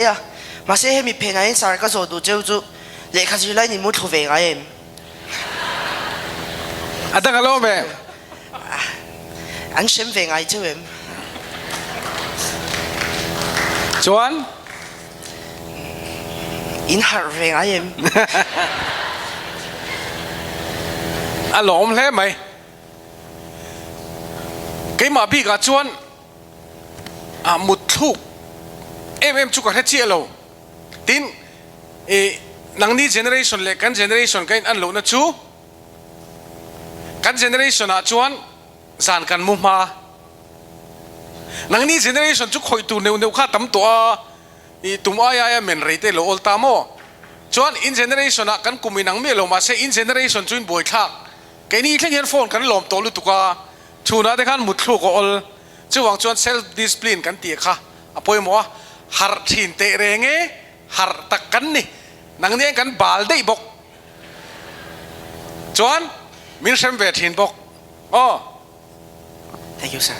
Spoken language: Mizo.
A, mahse hemi phenah hian sar ka zawh duh cheu chu lehkha zir lai ni mu thlu ve ngai em? A dang alo awm em? An hrem ve ngai cheu em? Chuan? In harh ve ngai em? A lawm hle mai. Keimah bikah chuan a mut thluk em em chu ka hre chiah lo. Tin, i nangni generation leh kan generation ka in an lohna chu kan generation ah chuan zan kan mu hma. Nangni generation chu khawih tur neuh neuh kha a tam tawh a, i tum ai aia men rei te lo awl ta maw? Chuan in generation ah kan kum inang miah lo mahse in generation chu in buaithlak. Keini thleng hian phone kan lawm tawh lutuk a, Chhunah te khan mutthluk a awl. Chuvang chuan self discipline kan tih kha a pawimawh a, harh thin teh reng e, harh tak kan ni. Nangni hian kan bal daih bawk. Chuan min hrem ve thin bawk. Aw. Thank you sir.